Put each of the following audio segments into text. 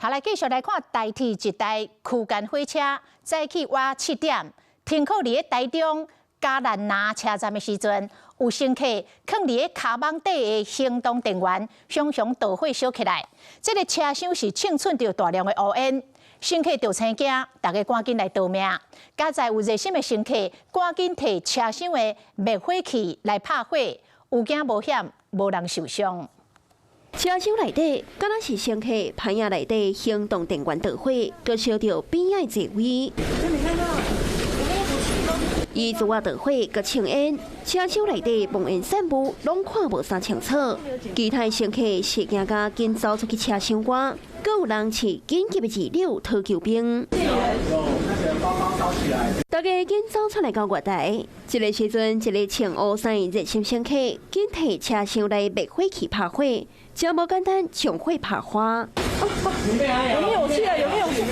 好，來繼續來看台鐵一台區間火車，早起倚7點停靠佇咧台中嘉南若車站的時陣，有乘客囥佇咧跤蠓底的行動電源，雄雄著火燒起來。這个車廂是衝出著大量的烏煙，乘客著青驚，逐家趕緊來逃命。佳哉有熱心的乘客趕緊提車廂的滅火器來拍火，有驚無險，無人受傷。車廂內底，敢若是乘客旁仔內底行動電源著火，閣燒著邊仔座位。伊自我著火，閣衝煙，車廂內底濃煙散布，攏看無啥清楚。其他乘客是驚甲緊走出去車廂外，閣有人持緊急的二樓討救兵。大家緊走出來到月台，這个時陣，一个穿烏衫的熱心乘客緊提車廂內滅火器拍火，真無簡單，將火拍花。有沒有勇氣啊？有沒有勇氣？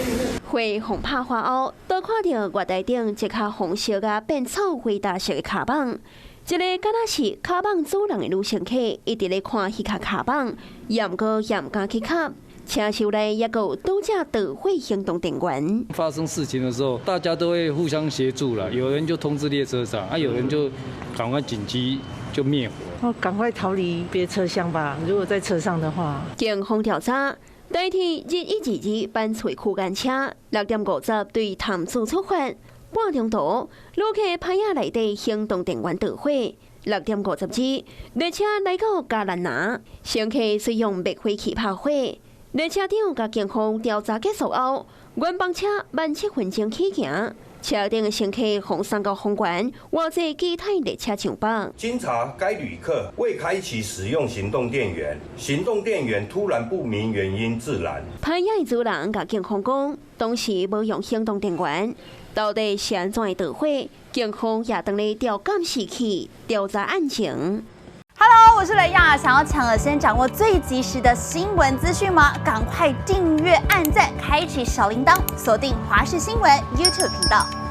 火予拍花後，都看著月台頂一跤予燒甲變臭灰焦色的跤蠓。這个敢若是跤蠓主人的女乘客，一直咧看彼跤跤蠓，也毋過也毋敢去磕。車廂內猶閣有拄才著火行動電源。發生事情的時候，大家都會互相協助啦。有人就通知列車長，啊，有人就趕快緊急就滅火。哦，趕快逃離別車廂吧！如果在車上的話。警方調查，台鐵2122班次區間車6點50對潭子出發，半中途旅客旁仔內底行動電源著火。6點52，列車來到嘉南若，乘客使用滅火器拍火。列車長佮警方調查結束後，原班車慢7分鐘起行，車頂的乘客予送到豐原，換坐其他列車上北。經查，該旅客未開啟使用行動電源，行動電源突然不明原因自燃。旁仔的主人共警方講，當時無用行動電源，到底是按怎會著火？警方也正咧調監視器調查案情。 Hello，我是雷亞，想要搶先掌握最及時的新聞資訊嗎？趕快訂閱、按讚、開啟小鈴鐺，鎖定華視新聞 YouTube 頻道。